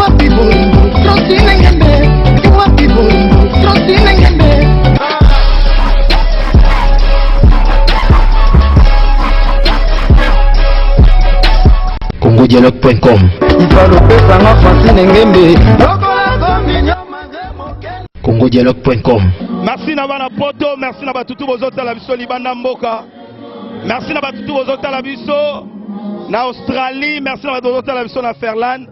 Wapi bolingo Francine Ngembe Wapi bolingo Francine Ngembe congodialogue.com Ifalopesanga Francine Ngembe congodialogue.com Merci na bana poto, merci na batutu bozotala biso libanda mboka. Merci na batutu bozotala biso na Australie, merci na bato bozotala biso na Finlande.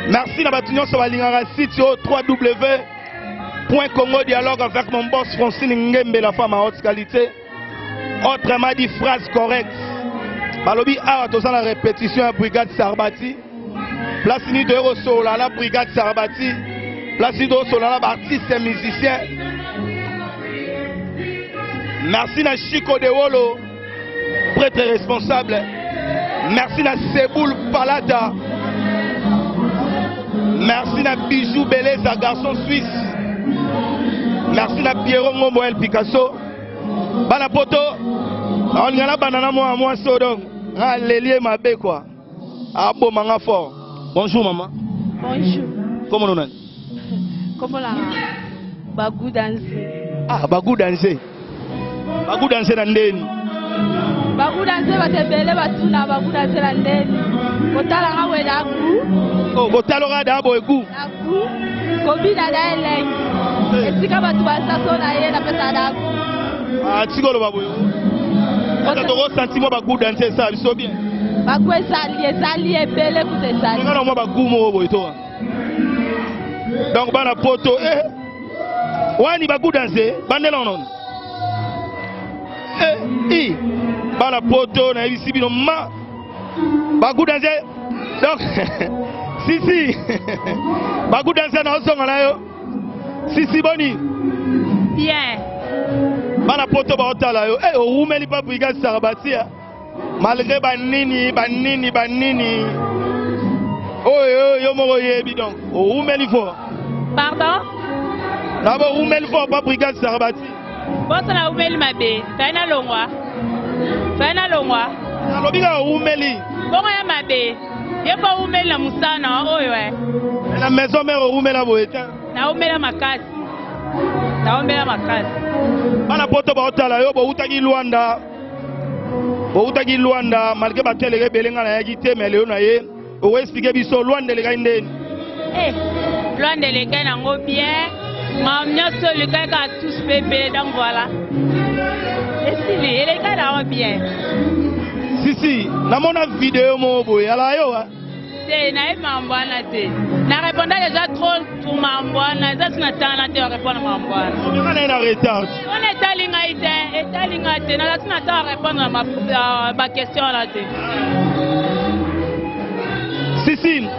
Merci na bato nyonso balingaka site oyo www.congodialogue avec mon boss Francine Ngembe la femme à haute qualité. Autrement dit phrase correcte. Balobi awa toza na répétition ya brigade Sarbati. Place nini toye kosolola na brigade Sarbati. Place nini tokosolola na baartiste musicien. Merci na Chico de Wolo, prêtre responsable. Merci na Seboul Palata. Merci na Bijou Beleza, garçon suisse. Merci na Pierrot Ngombo El Picasso. Bana poto, naolinga na banda na mwana mwasi oyo donc nga aleli ye mabe quoi. Aboma nga fort. Bonjour maman. Bonjour. Comment on nani? Kombo na Bagu Danze. Ah, Bagu Danze. Bagu Danze na ndeni. Bagu Danze bato ebele batuna Bagu Danze na ndeni. Kotala nga boye na gu. Oh, kotala nga da boye gu. Na gu. Kobina da elengi. Esika bato baza so na ye napesa da gu. Ah, tika oloba boye. Ata toko senti mwa bagu danse esala biso bien. Bagu ezali ezali ebele kuta ezali. Nga na mwa bagu moko boye to. Donc bana poto eh wani bagu danse bandela nono. Eh i bana poto nayebisi bino ma bagu danse donc si si bagu danse naozonga na yo si si boni Bien. Bana poto baotala yo eh owumeli pa brigade Sarabatia malgré banini banini banini oyo yo moko oyebi donc owumeli fort. Pardon? Na bo owumeli fort pa brigade Sarabati. Boso na umeli mabe. Fai na longwa. Fai na longwa. Nalobi kaka owumeli. Bongo ya mabe. Ye mpo umeli na mosala oyo eh. Na maison mère owumela boye te. Na umela makasi. Na umela makasi. Bana poto baotala yo bowutaki Luanda. Bowutaki Luanda malgré bato eleka ebele nga nayaki te mais lelo na ye okoexplike biso Luanda elekaki ndeni. Eh, Luanda elekaki nango bien. Makambo nyonso elekaki kaka tous mpe ebele donc voilà. Esili elekaki nango bien. Si si, namona video moko boye ala yo ah. Te nayebi makambo wana te. Na répondant déjà trop pour makambo wana eza sina temps na te ya répondre makambo wana. Nga naye na retard. Wana etali ngai te, etali ngai te. Naza sina temps ya répondre na ba question wana te. Si si,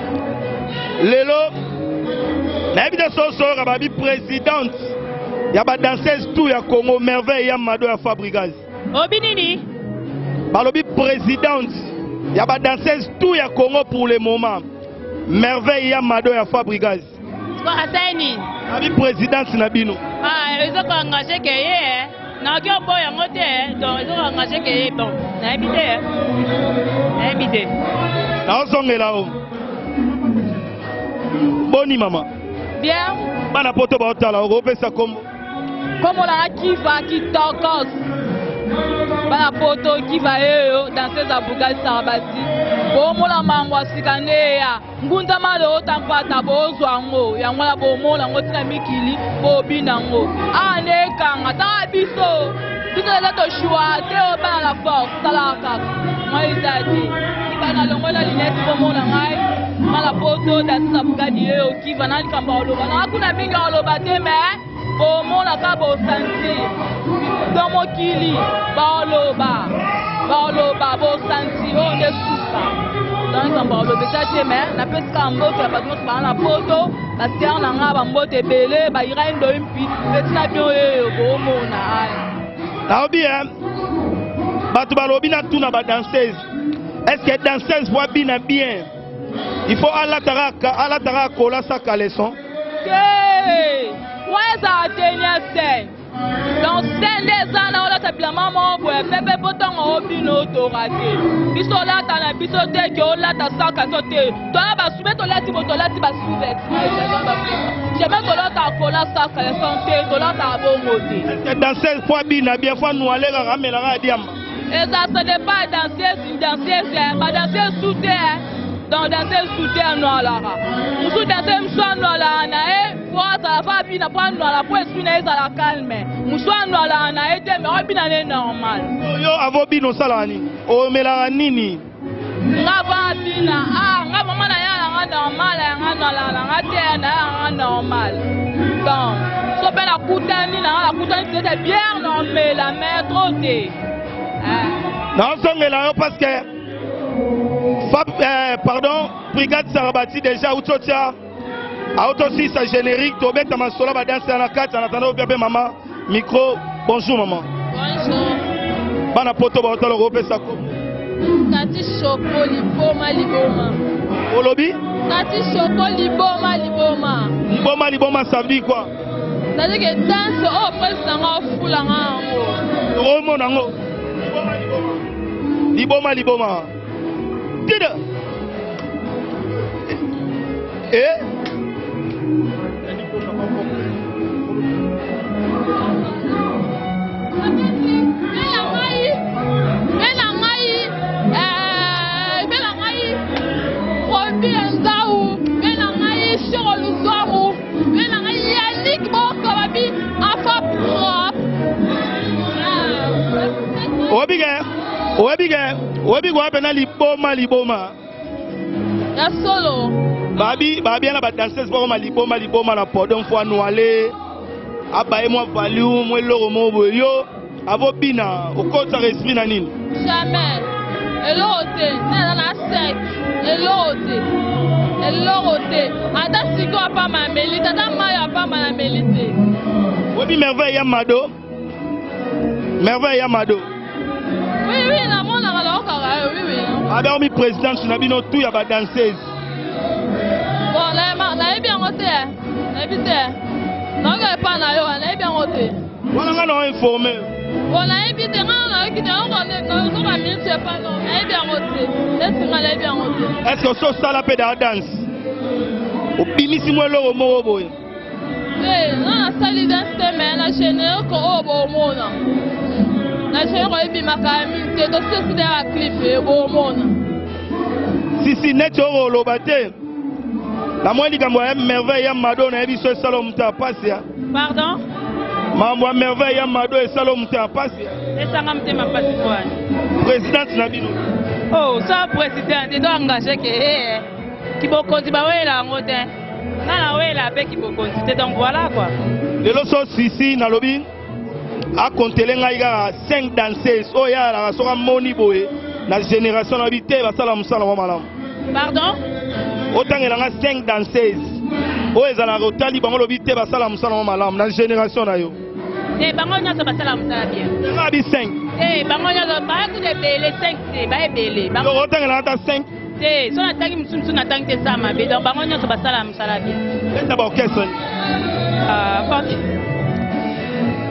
lelo nayebi te soso oyoka babi présidente ya ba danseuse tout ya Congo Merveille ya Mado ya Fabrigaz. Obi nini? Balobi présidente ya ba danseuse tout ya Congo pour le moment. Merveille ya Mado ya Fabrigaz. Asali nini? Babi présidente na bino. Ah, eza ko engagé ke ye eh. Nakoki oboya yango te eh. Donc eza ko engagé ke ye bon. Nayebi te eh. Nayebi te. Naozongela o. Boni mama. Bien. Bana poto baotala okopesa kombo. Kombo na Kiva Kitokos. Bana poto Kiva eyo danseuse ya Brigade Sarabati. Bomona mango ya sika nde ya ngunza malo otampata bozwa yango yango wana bomona yango ntina mikili bobina yango awa nde ekanga tala biso biso eza toshua te oyo bana la force talaka kaka ngai eza te kiva na longola linete bomona ngai bana poto danseuse ya Brigade eyo Kiva na likambo ya koloba na kuna mingi ya koloba te mais bomonaka bosantir do mokili baoloba baoloba bosantir oyo nde suka donc likambo ya koloba eza te mais napesi kaka mbote ya bato nyonso baa na poto basere na ngai bambote ebele bayirai ndoi mpi pesi na bino oyo boomona aya naobi bato balobi natuna ba danseuse est ce que danseuse po abina bien il faut alataka alataka kola sa caleçon te wana ezala tenia scène donc scène nde eza na olata bilamba moko boye pepe mpo ntango obino otoka te biso olata na biso te ke olata saka so te toya basube tolati bo tolati. Tolati ba sous-vêtements, ezalaka ba jamais tolata kola sa caleçon te, tolata bongo te. Danseuse faut abina bien, faut anuale kaka amelaka ya diamba. Eza ça dépend danseuse, danseuse, ba danseuse tout te. Donc danseuse tout te anualaka. Musu danseuse musu anualaka na ye po azala fa abina po anuala po esprit na ye ezala calme. Musu anualaka na ye te mais abina ne normal. Yo avo bino osalaka nini? Omelaka nini? Nga ba bina ah nga mama na ya nga normal ya nga nalala nga te ya na ya nga normal donc so mpe nakutani na nga nakutani peut-être bière na omela mais trop te ah. Nazongela yo parce que Fab, pardon brigade Sarabati déjà auti otia auti osisa générique tobeta masolo badanse ya na kati en attendant opia mpe mama micro. Bonjour maman. Bonjour. Bana poto baotala kopesa ko Kati Shoko liboma liboma. Olobi? Kati Shoko liboma liboma. Liboma liboma, ça veut dire quoi? C'est-à-dire que danse oyo président nga ofula nga yango. Omona yango. Liboma liboma. Tida. Eh? Bela ngai Robi Nzau, bela ngai Shoro Luzwamu, bela ngai Yannick Boko babi afa propre. Oyebi ke oyebi ke oyebi koya mpena liboma liboma. Ya solo. Babi babi na badanseuse bakoma liboma liboma na podium fo anuale abaye mwa valium mwa eloko moko boye yo avobina okotaka esprit na nini? Jamais. Eloko te, naza na sec. Eloko te. Eloko te. Ata sikoyo apamba na meli te, ata mayo apamba na meli te. Oyebi merveille ya mado? Merveille ya mado. Oui, namonaka naokaka yo, oui. Abe omi présidente na bino tout ya badanseuse. Bon, nayebi yango te, nayebi te. Naoka epa na yo, nayebi yango te. Wana nga na informé. Bon, nayebi te, nga nayoki te, nazoka minute epa no, nayebi yango te. Neti nga nayebi yango te. Est ce que ososala mpe da danse? Obimisi mwa eloko moko boye. Te, nga nasali danse te, mais na générique oyo bomona. Na générique ebimaka ya mingi te, tosi esi ya clip bomona. Sisi neti oyo oloba te. Namoni likambo ya merveille ya mado nayebi so esala moto ya pasi ya. Pardon? Mambo ya merveille ya mado esala moto ya pasi ya. Esanga motema pasi kwani. Présidente na bino. Oh, sa présidente, ezo engagé ke eh kibokonzi bawela yango te. Nga nawela mpe kibokonzi te, donc voilà quoi. Lelo so sisi nalobi akontele ngai kaka 5 danseuses oyo ayalaka soki amoni boye na génération na bi te basala mosala mwa malamu. Pardon? Otangela nga 5 danseuses oyo ezalaka otali bango lobi te basala mosala mwa malamu na génération na yo. Te, bango nyonso basala mosala bien. Nga bi 5. Te, bango nyonso bakuta ebele 5 te, baebele. Donc otangela ata 5. Te, so natangi mosusu mosusu natangi te sa mabe, donc bango nyonso basala mosala bien. Eza ba orchestre.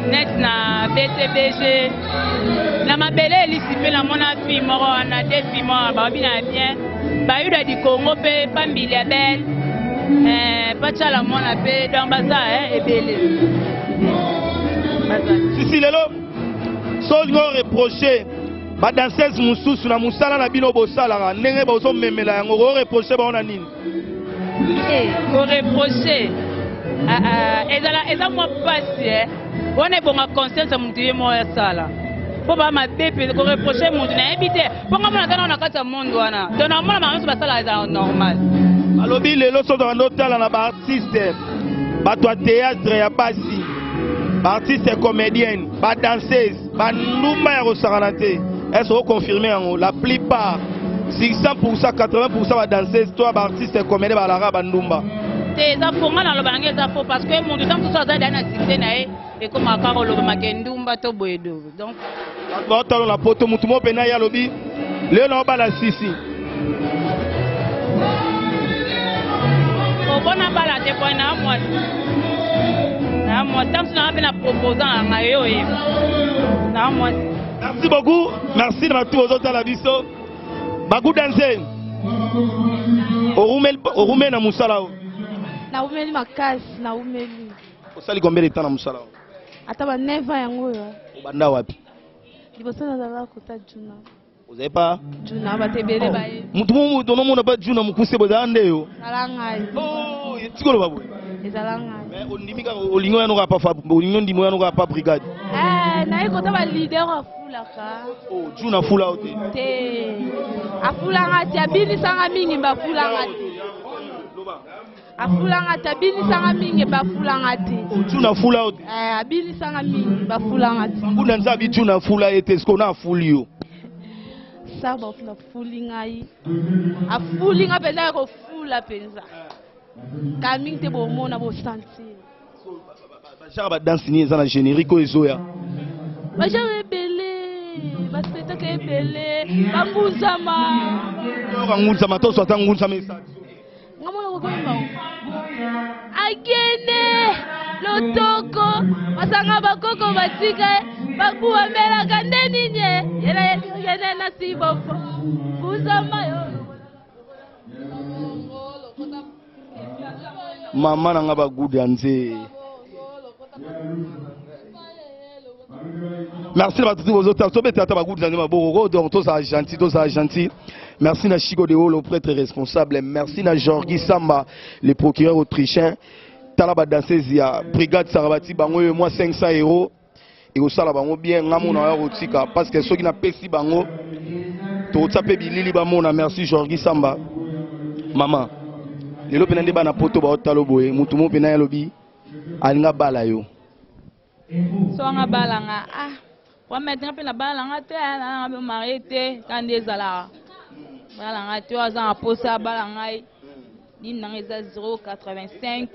Net na BCBG na mabele elisi mpe namona fille moko wana te, fille moko babi na bien bayuda di Congo mpe pambili ya belle pachala mwana mpe, donc baza ebele. Sisi lelo soki oreproche badanseuse mosusu na mosala na bino bosalaka ndenge bozomemela yango, oreproche bango na nini? Koreproche ezala eza mwa mpasi wana ebonga conscience ya motu ye moko asala mpo ba mabe mpe koreproche motu nayebi te mpo nga mona tana na kati ya monde wana, donc namona bango nyonso basalaka ezala normal. Balobi lelo soki bando otala na baartiste, bato ya théâtre ya basi, baartiste comédienne, badanseuse, bandumba ya kosakana te, est ce oconfirme yango? La plupart, 600, 80 badanseuse to baartiste comédien balaka bandumba. Te, eza faux. Nga naloba nange eza faux parce que motu ta mosusu aza dai na succès na ye ekómaka kaka olobamaka ndumba to boye do, donc bato baotala na poto motu moko mpena ye alobi lelo na obala sisi. Obona bala te po na mwasi, na mwasi ta mosusu nanga mpe na proposant na ngai yo oyeba na mwasi. Merci beaucoup, merci na bato bozotala biso. Bakudanse orume na mosala oyo. Naumeli makasi, naumeli. Osali combien de temps na mosala wana? Ata ba 9 ans yango oyo. Obanda wapi? Liboso nazalaka kota Juna. Ozali pa? Juna bato ebele baye. Mutu mo moto nomona pa Juna mokuse boye ezala nde yo. Ezala ngai. Oh, tikoloba boye. Ezala ngai. Mais ondimi kaka olingi oya noka pa olingi ondimi oya noka pa brigade. Eh, naye kota ba leader afulaka. Oh, Juna afula yo te. Te. Afulanga te, abinisanga mingi mbe afulanga te. Afulanga te, abinisanga mingi mbe afulanga te. Oh, Juna afula yo te. Eh, abinisanga mingi mbe afulanga te. Banguna nzabi Juna afula ye te, sikoyo na afuli yo. Saba afuli ngai. Afuli ngai mpenza ya kofula mpenza. Kala mingi te bomona bosentir. Ba genre ba danse nini eza na générique oyo ezoya? Ba genre ebele, ba spectacle ebele, bangunzama. Toyoka ngunzama, tozwa ata ngunzama esala biso. Nga mona kokoyemba agende lotoko masanga bakoko batika bakuwamelaka nde nini yena yene na sibofo ngunzama yo. Mama na nga ba gout ya nze. Merci na bato tu bozotala, tobeta ata ba gout ya nze maboko ko, donc tozala gentil, tozala gentil. Merci na Chico de Holo, prêtre responsable. Merci na Georgie Samba, le procureur autrichien. Tala ba danseuse ya brigade Sarabati bango yo moi 500 euros. Ekosala bango bien, nga mona ya kotika parce que soki napesi bango tokotia mpe bilili bamona. Merci Georgie Samba. Mama, lelo mpena nde bana poto baotalo boye, motu moko mpena yalobi alinga bala yo. So anga bala nga, ah, wa mettre nga mpe na bala nga te, na nga mpe marie te, ka nde ezalaka. Bala nga te, oyo aza na posa bala ngai. Ligne nanga eza 085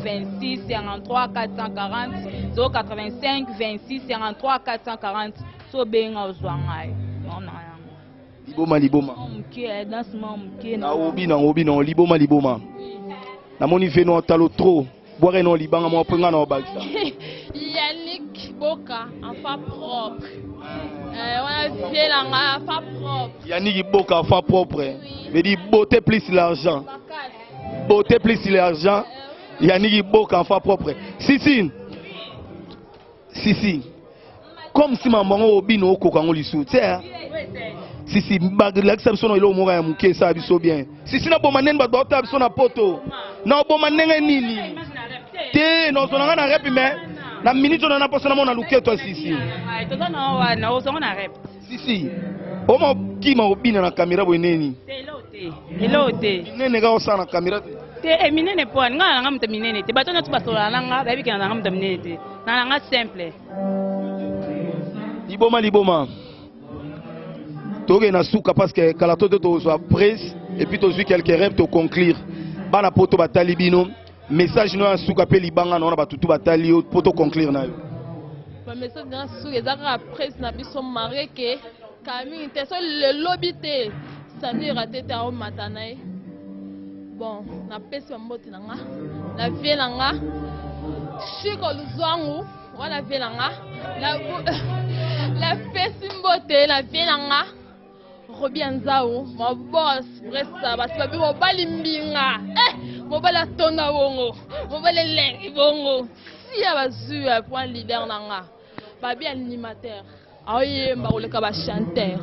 26 53 440, 085 26 53 440. So obenga ozwa ngai. Mona yango. Liboma liboma. Moke, danse mwa moke. Na obi na obi na liboma liboma. Namoni veno talo trop. Boire no libanga mwa mpe nga na obakisa. Yannick Boka, enfant propre. Wana vie na nga, enfant propre. Yannick Boka, enfant propre. Mais dit beauté plus l'argent. Beauté plus l'argent. Yannick Boka, enfant propre. Si si. Si si. Comme si maman obino okoka ngo lisu, tu sais. Hein? Si si balakisa biso na eloko moko ya moke esala biso bien. Si si na boma ndenge bato baotala biso na poto. Na oboma ndenge nini? Te, nazwa na nga na rep mais na minute oyo na posa namona luketo ya sisi. Toza na wana, ozongo na rep. Si si. Oma kima obina na caméra boye neni? Te, eloko te. Eloko te. Minene kaka osala na caméra te. Te, minene po nga na nga moto minene te. Bato nyonso basolola na nga, bayebi ke na nga moto minene te. Na nga simple. Liboma liboma. Toke na suka parce que kala to tozwa presse et puis tozwi quelques rêves to conclure. Bana poto batali bino message no ya suka pe libanga na wana batutu batali yo po to conclure na yo. Ba message na suka eza kaka presse na biso marie ke kala mingi te so lelobi te samedi raté te aomata na ye. Bon, napesi ba mbote na nga na vie na nga Chico Luzwangu wana vie na nga napesi mbote na vie na nga Robia Nzau, mon boss, Bressa, basi babi mobali mbinga. Eh, mobali atonda bongo, mobali elengi bongo. Sia bazui ya point leader na nga. Babi animateur. Aoyemba koleka ba chanteur.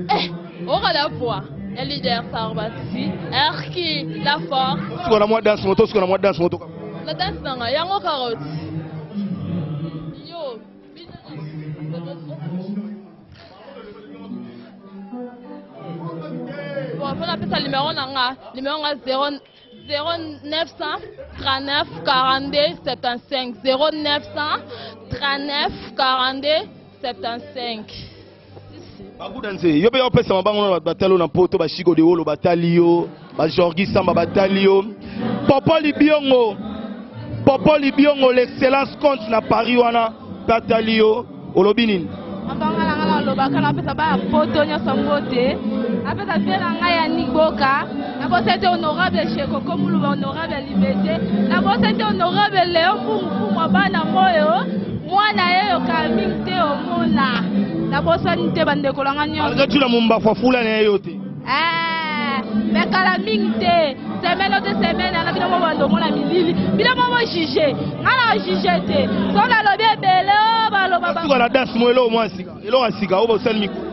Eh, oka la voix. Ya leader Sarbati, Erki, la force. Suka na mwa danse moto, suka na mwa danse moto. Na danse na nga, yango carotte. Yo, bino. Bon, faut napesa numéro na nga, numéro nga 0 0939 42 75, 0939 42 75. Baguda nze, yo pe opesa mabango na bato batali yo na poto, ba Chico de Wolo batali yo, ba Jorgi Samba batali yo. Popo Libiongo, Popo Libiongo l'excellence compte na Paris wana batali yo, olobi nini? Mabanga na nga nalobaka napesa bana poto nyonso mbote, napesa vie na ngai ya Niboka, nabosa ete honorable Shekoko Muluba, honorable Libete, nabosa ete honorable Léon Mpungu Mpungu bana moyo mwana ye yoka mingi te omona, nabosani te bandeko na nga nyonso. Aza tuna mumbafu afula na ye yo te. Eh, me kala mingi te, semaine ote semaine ana bino mo bando omona milili. malili. Bino moko juge. Nga na juge te. Soki nalobi ebele oh, baloba ba. Suka na danse mo eloko mwa sika. Eloko ya sika oyo bosali mikolo.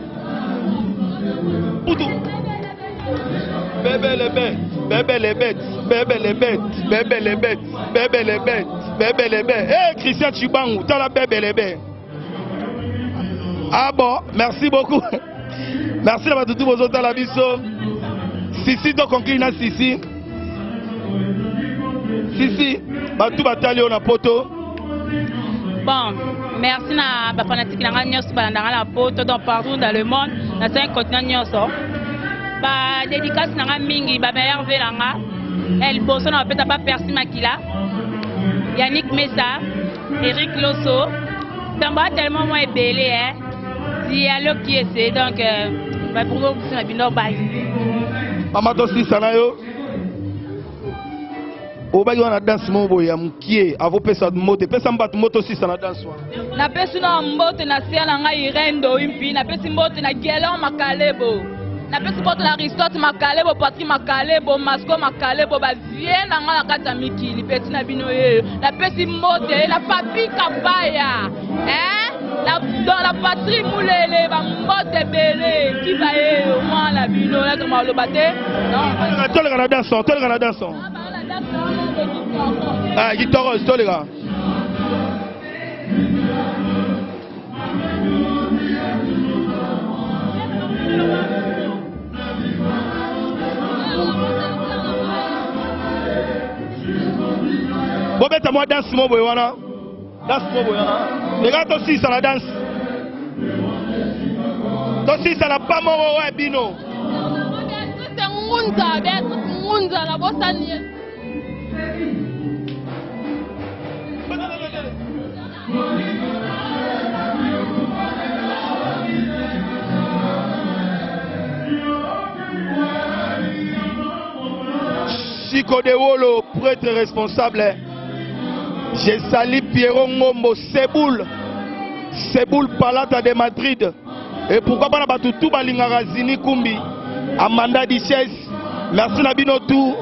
Putu. Bébé les bêtes, bébé les bêtes, bébé les bêtes, bébé les bêtes, bébé les bêtes, bébé les bêtes. Eh Christian Chibangu, tala bébé les bêtes. Ah bon, merci beaucoup. Merci na bato tu bozotala biso. Sisi to conclure na Sisi. Sisi, bato batali yo na poto. Bon, merci na ba fanatique na nga nyonso balanda nga na poto donc partout dans le monde na cinq continents nyonso. Ba dédicace na nga mingi ba meilleur vœux na nga. El liboso na bapesa pa Percy Makila, Yannick Mesa, Eric Loso. Donc ba tellement moi ebele hein. Dialogue qui est donc euh, ba pour na bino bye. Mama tosisa na yo. Obaki wana danse moko boye ya mokie avopesa mbote pesa bato mbote osisa na danse wana. Napesi na mbote na sia na ngai Irène Doimpi, napesi mbote na Guelor Makalebo, napesi mbote na Aristote Makalebo, Patrick Makalebo, Masco Makalebo, ba vieux na ngai na kati ya mikili, petit na bino yeyo. Napesi mbote na Papi Kapaya, hein? Na, dans la patrie Mulele, ba mbote ebele, kiba yeyo, mwana bino, nayaka maloba te. Non. Toleka na danse, toleka na danse. Ah, kitoko, toleka. Bobeta mwa danse mo boye wana. Danse mo boye wana. Leka tosilisa na danse. Tosilisa na pa moko oyo ya bino. Beatrice Ngunza, Beatrice Ngunza, nabosani ye. Chico de Wolo, prêtre responsable. Je salue Pierrot Ngombo, Seboul. Seboul Palata de Madrid. Et pourquoi pas na bato tout balingaka Zini Kumbi, Amanda Duchesse. Merci na bino tout.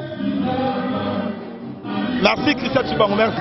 Merci Christian Chibango, merci.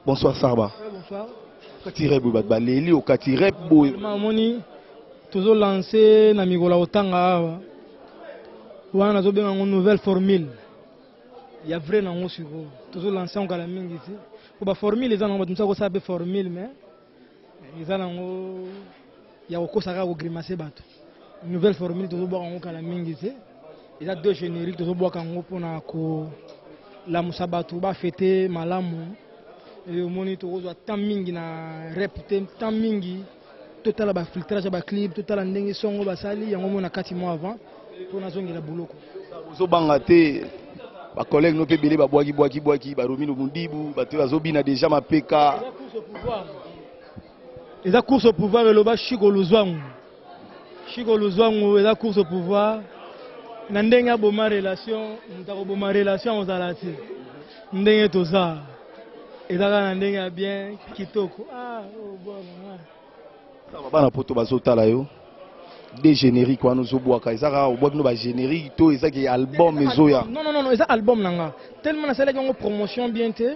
Bonsoir Sarba. Bonsoir. Okati rep boye bato baleli okati rep boye. Omoni tozo lancer na mikolo ya kotanga awa wana nazobenga yango nouvelle formule ya vrai nango sikoyo tozo lancer yango kala mingi te po baformule eza nango bato mosusu akosala mpe formule mais eza nango ya kokosa kaka kogrimace bato. Nouvelle formule tozobwaka yango kala mingi te eza deux générique tozobwaka yango mpona kolamusa bato bafete malamu. Omoni tokozwa temps mingi na rep te, temps mingi totala bafiltrage ya baclip, totala ndenge songo basali yango mona kati mwa avant mpo nazongela boloko. Ozobanga te bacollègue no mpe ebele babwaki bwaki bwaki baromino mundibu bato bazobina deja mapeka. Eza course au pouvoir eloba Chico Luzwangu. Chico Luzwangu eza course au pouvoir na ndenge aboma relation, moto akoboma relation akozala te ndenge toza eza kaka na ndenge ya bien kitoko. Ah, oh, bwana. Bana poto bazotala yo de générique wana ozobwaka eza kaka obwaki no bagénérique to ezaki album ezoya? Non, non, non, eza album na nga tellement nasalaki yango promotion bien te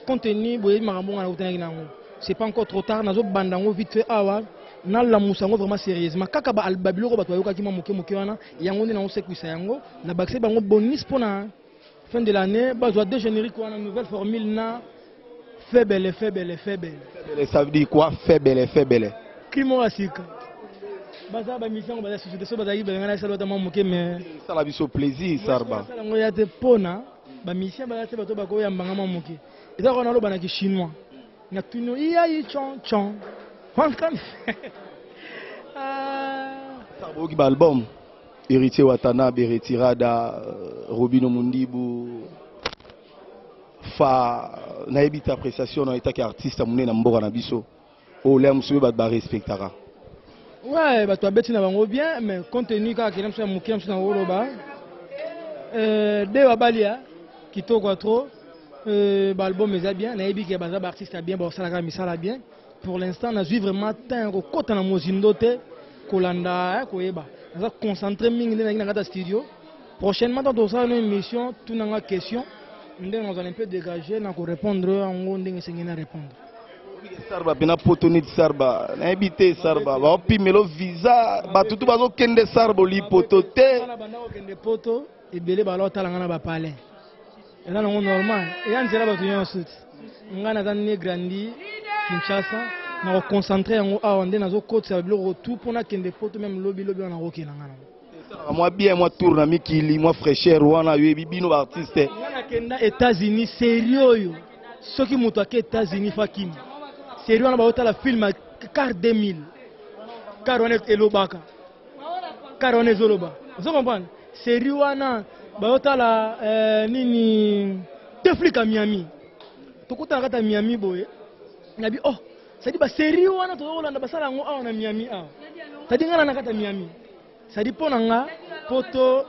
compte tenu boyebi makambo nga nakutanaki na yango. C'est pas encore trop tard, nazobanda yango vite fait awa, nalamusa yango vraiment sérieusement kaka babiloko bato bayokaki mwa moke moke wana yango nde naosekwisa yango na bakise bango bonus mpona fin de l'année bazwa deux générique wana, nouvelle formule na febele febele febele. Febele, ça veut dire quoi febele febele? Cri moko ya sika baza bamission yango baza susu te so bazalaki balenga na esala ata mwa moke mais sala biso plaisir Sarba. Sala yango ya te mpona bamission baza te bato bakoyambanga mwa moke eza kaka naloba na kichinois na tuni iyai chon chon wankam. Sarba, oyoki baalbum Héritier Watanabe, Retirada, Robino Mundibu fa nayebi te appréciation na etaki artiste ya monene na mboka na biso oyo lea mosusu oyo bato barespectaka. Ouais, bato babeti na bango bien mais compte tenu kaka kende mosu ya moke mosusu na koloba de babalia kitoko ya trop, baalbum eza bien, nayebi ke baza baartiste ya bien bakosalaka misala bien. Pour l'instant nazwi vraiment temps ya kokɔta na mozindo te kolanda koyeba naza concentré mingi nde nayaki na kati ya studio. Prochainement tant tosala no émission tunanga question ndenge nazala un peu dégagé na korépondre yango ndenge esengeli na répondre. Sarba mpena poto neti Sarba nayebi te Sarba baopimelo visa bato tu bazokende Sarba oli poto te. Banda kokende poto ebele bala otala nga na bapalais eza nango normal eya nzela bato nyonso ti ngai naza ne grandi Kinshasa na koconcentre yango awa nde nazokotisa biloko tu mpo nakende poto meme lobi lobi wana nakokenda nga nango. Esalaka mwa bien mwa tour na mikili mwa fraîcheur wana yoyebi bino baartiste. Nga nakenda États-Unis série oyo soki moto ake États-Unis fa kima série wana baotala film ya car 2000 car wana elobaka car wana ezoloba ozo comprendre série wana baotala nini teflika Miami tokutana kati ya Miami boye nabi oh cestadi basérie wana tozokolanda basala yango awa na Miami awa cestadi nga na na kati ya Miami cestadi mpo na nga po to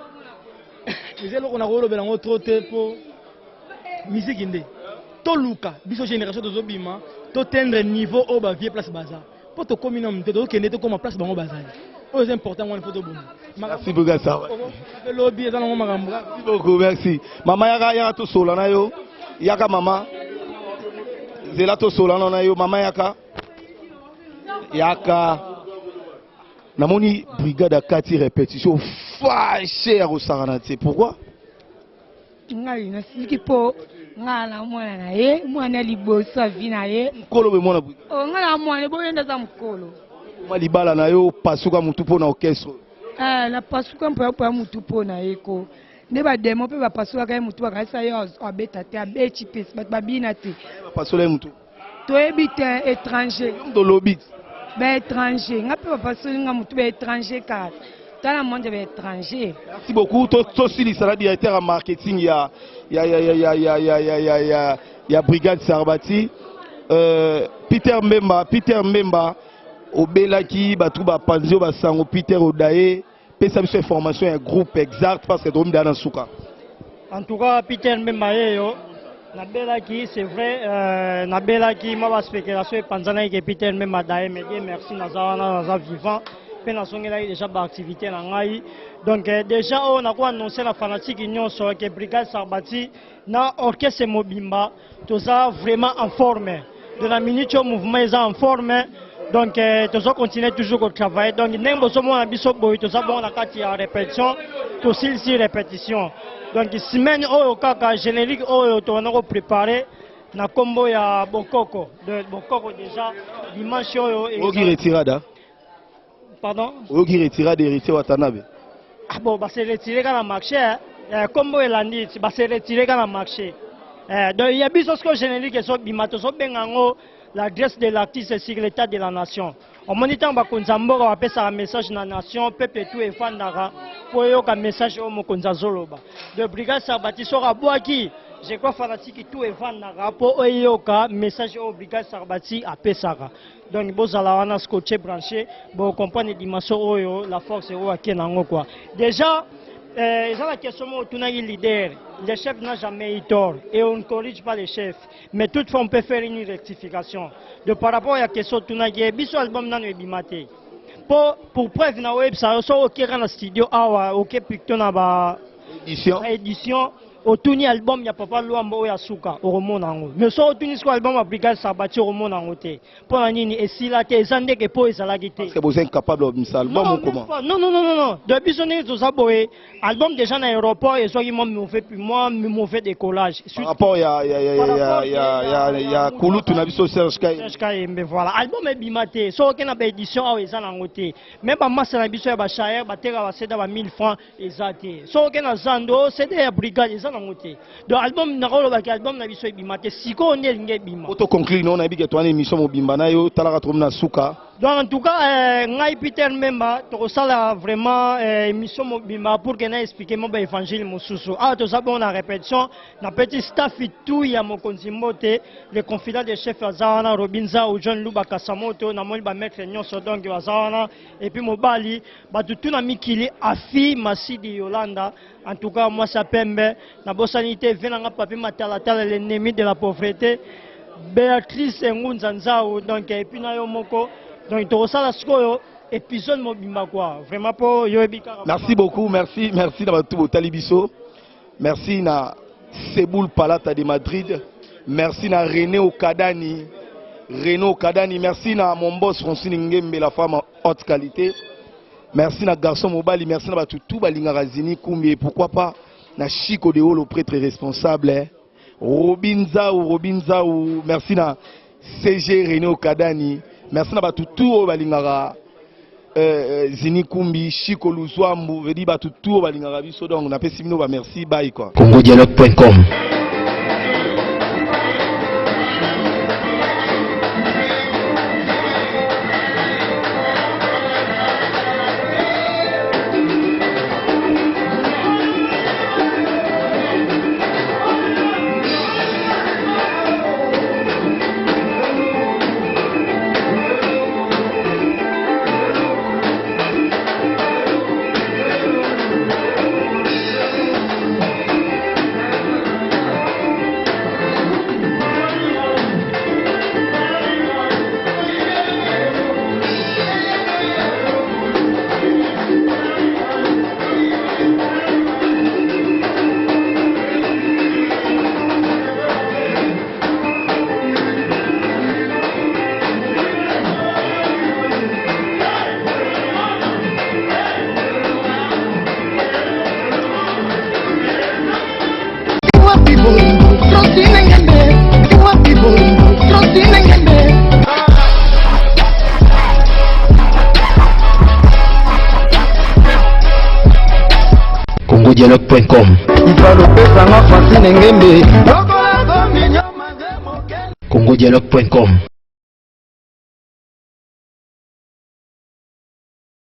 eza eloko na kolobela yango trop te mpo miziki nde toluka biso génération tozobima totendre niveau oyo bavie place baza mpo tokómi na mote tozokende tokóma place bango bazali oyo eza important wana mpo tobonga. Merci beaucoup Sarba. Lobi eza nango makambo. Merci beaucoup, merci mama. Yaka yaka tosola na yo yaka mama nzela tosola na yo mama yaka yaka. Namoni brigade akati répétition fâché ya kosakana te pourquoi? Ngai nasiliki mpo ngai na mwana na ye mwana liboso avi na ye. Mokolo boye mwana brigade. O ngai na mwana boye nde aza mokolo. Mwa libala na yo pasuka mutu mpo na orchestre. Napasuka mpo ya mutu mpo na ye ko nde bademo mpe bapasukaka ye mutu bakanisa ye abeta te abeti mpe bato babina te. Bapasola ye mutu. Toyebi te étranger. Yo moto olobi. Baétranger nga mpe bapasoli nga mutu baétranger kaka tala monde ya baétranger. Merci beaucoup. Tosilisa na directeur ya marketing ya ya ya ya ya ya ya ya ya ya ya brigade Sarbati, Peter Mbemba. Peter Mbemba obelaki bato bapanzi oyo basango Peter Odaye pesa biso information ya groupe exact parce que tokomi daa na suka. En tout cas, Peter Mbemba yeyo nabelaki, c'est vrai, nabelaki mwa baspéculation epanzanaki ke Peter Mbemba daye, mais Dieu merci naza wana naza vivant. mpe nazongelaki déjà baactivité na ngai. Donc eh, déjà oyo nako annonce na fanatique nyonso ke Brigade Sarbati na orchestre mobimba toza vraiment en forme de la minute oyo mouvement eza en forme. Donc eh, tozo continuer toujours kotravailler. Donc ndenge bozomona biso boye, toza bongo na kati ya répétition, tosilisi répétition. Donc semaine oyo kaka générique oyo tobanda koprépare na nkombo ya Bokoko de Bokoko déjà dimanche oyo. Oyoki retirada? Pardon? Oyoki retirada Héritier Watanabe? Ah bon, base retire kaka na marché eh, nkombo elandi ti base retire kaka na marché eh, donc ya biso sikoyo générique ezobima, tozobenga yango l'adresse de l'artiste sur l'état de la nation. Omoni ntango bakonzi ya mboka bapesaka message na nation, peuple tout efandaka mpo oyoka message oyo mokonzi azoloba. De Brigade Sarbati soki abwaki, je crois fanatique tout evandaka mpo oyoka message oyo Brigade Sarbati apesaka. Donc bozala wana scotché, branché, bocomprendre dimension oyo la force oyo ake nango quoi. Déjà eza na question moko otunaki leader: le chef n'a jamais eu tort et on ne corrige pas le chef, mais toutefois on peut faire une rectification de par rapport ya question otunaki ye. Biso album nano ebima te. Po pour preuve na oyebisa yo, soki okeka na studio awa, oke picto na ba édition, édition, otuni album ya Papa Lwambo oyo ya suka, okomona yango. Mais soki otuni sikoyo album ya Brigade Sarbati, okomona yango te. Mpo na nini esila te? Eza ndeke mpo ezalaki te. Parce que boza incapable ya kobimisa album Non, ou comment? même pas. Non, non, non, non, non. De biso ndenge toza boye, album déjà na aéroport ezwaki mwa mauvais, mwa mauvais décollage. Par rapport Par rapport ya kulutu na biso Serge Kayembe. Serge Kayembe, voilà. Album ebima te. Soki oke na baédition awa, eza nango te. Me bamasa na biso ya bachayer bateka bacd ba 1000 francs, eza te. Soki oke na zando, CD ya Brigade eza nango te. Donc album, nakolobaki album na biso ebima te. Sikoyo nde elingi ebima. Po toconclure no, nayebi ke towana émission mobimba na yo, talaka tokomi na suka. Donc en tout cas ngai Peter Mbemba, tokosala vraiment émission mobimba pour ke na expliquer mo baévangile mosusu. Awa toza bongo na répétition na petit staff tout ya mokonzi mbote, le confident de chef aza wana, Robin Zau, John Luba Kasamoto, namoni bamaître nyonso donc baza wana. Et puis mobali bato tu na mikili, Afi Masidi Yolanda, en tout cas mwasi ya pembe, nabosani te ve nanga Papi Matalatala, l'ennemi de la pauvreté, Béatrice Ngunza Nzau. Donc et puis na yo moko, donc tokosala sikoyo épisode mobimba quoi, vraiment mpo yoyebi kaka. Merci beaucoup, merci, merci na bato botali biso. Merci na Seboul Palata de Madrid, merci na René Okadani, René Okadani, merci na mon boss Francine Ngembe, la femme haute qualité, merci na garçon mobali, merci na bato tout balingaka Zini Kumbi, et pourquoi pas na Chico de Holo, prêtre responsable, eh. Robin Zau, Robin Zau, merci na CG René Okadani, merci na bato tout oyo balingaka Zini Kumbi, Chico Luzwambu, veut dire bato tout oyo balingaka biso. Donc napesi bino ba merci, bye quoi. congodialogue.com. Wapi bolingo Francine Ngembe, wapi bolingo Francine Ngembe. congodialogue.com. Ifalopesanga Francine Ngembe. congodialogue.com.